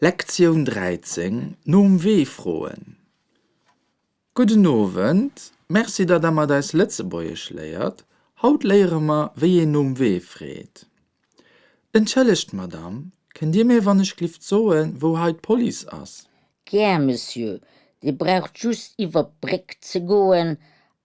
Lektioun 13, Nom Wee froen Gudden Owend, Merci datt der mat eis Lëtzebuergesch léiert. Haut léiere mer wéi een nom Wee freet. Entschëllegt Madame, kënnt Dir mir wann ech glift soen wou hei d'Police ass? Gär, Monsieur, Dir braucht just iwwer d'Bréck ze goen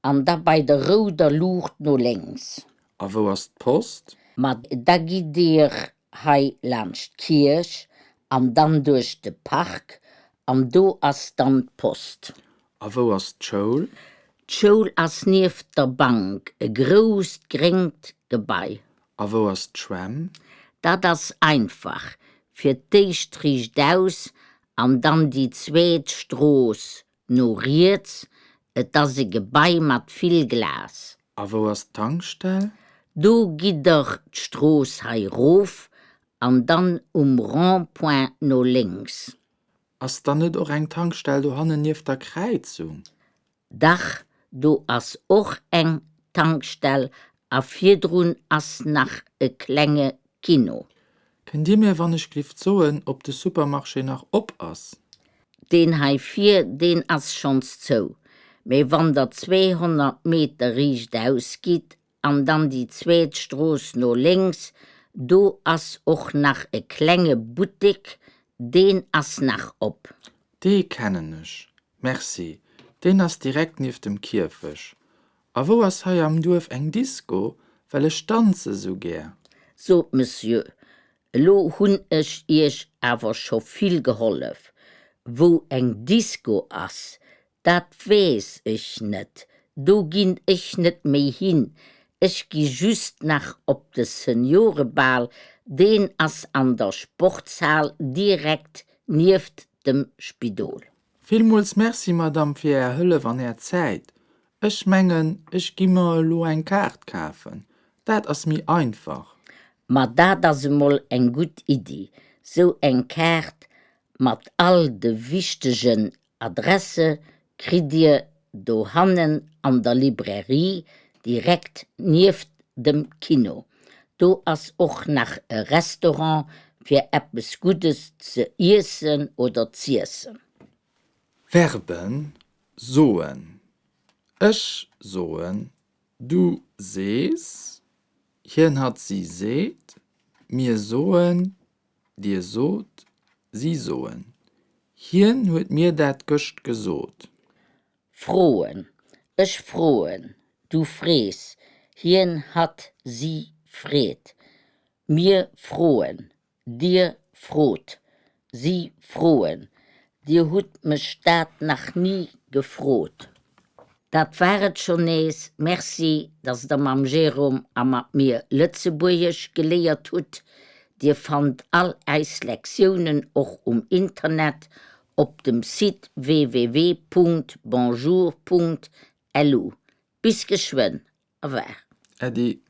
an da bei der rouder Luucht no lénks. A wou ass d'Post? Ma da gitt Dir hei laanscht d'Kierch an dann duerch de Park an do ass dann d'Post. A wou ass d'Schoul? D'Schoul ass nieft der Bank, e grousst gréngt Gebai. A wou ass d'Schwämm? Dat ass einfach, fir d'éischt riichtaus an dann déi zweet Strooss No riets, et ass e Gebai mat vill Glas. A wou ass d'Tankstell? Do gitt der d'Strooss hei rof an dann um Rond-point no lénks. Ass dann net och eng Tankstell dohannen nieft der Kräizung? Dach, do ass och eng Tankstell a virdrun ass nach e klenge Kino. Kënnt Dir mir wann ech glift soen ob de Supermarché nach op ass? Deen hei vir, deen ass schonns zou. Mee wann der 200 Meter riichtaus gitt an dann déi zweet Strooss no lénks, do ass och nach e klenge Buttek, deen ass nach op. Dee kennen ech, merci, deen ass direkt nieft dem Kierfech. A wou ass hei am Duerf eng Disco, well ech danze sou gär? Sot, Monsieur, elo hunn ech Iech awer scho vill gehollef. Wou eng Disco ass, dat weess ech net, do ginn ech net méi hin. Ech gi just nach op de Seniorebal, deen ass an der Sportshal direkt nieft dem Spidol. Villmools Merci, Madame, fir Är Hëllef an Är Zäit. Ech mengen, ech gi mer elo eng Kaart kafen, dat ass méi einfach. Ma dat ass emol eng gutt Iddi, sou eng Kaart mat all de wichtegen Adresse kritt Dir dohannen an der Librairie direkt nieft dem Kino. Do ass och nach e Restaurant fir eppes Guddes ze iessen oder z'iessen. Verben soen, ech soen, du sees, hien, hatt, si seet, mir soen, dir sot, si soen. Hien huet mir dat gëscht gesot. Froen, ech froen, du frees, hien, hatt, si freet, mir froen, dir frot, si froen, dir hutt mech dat nach ni gefrot. Dat war et schonn nees. Merci, dass der mam Jérôme a mat mir Lëtzebuergesch geléiert hutt. Dir fannt all äis Lektiounen och um Internet op dem Site www.bonjour.lu. Bis geschwënn. Au revoir. Äddi.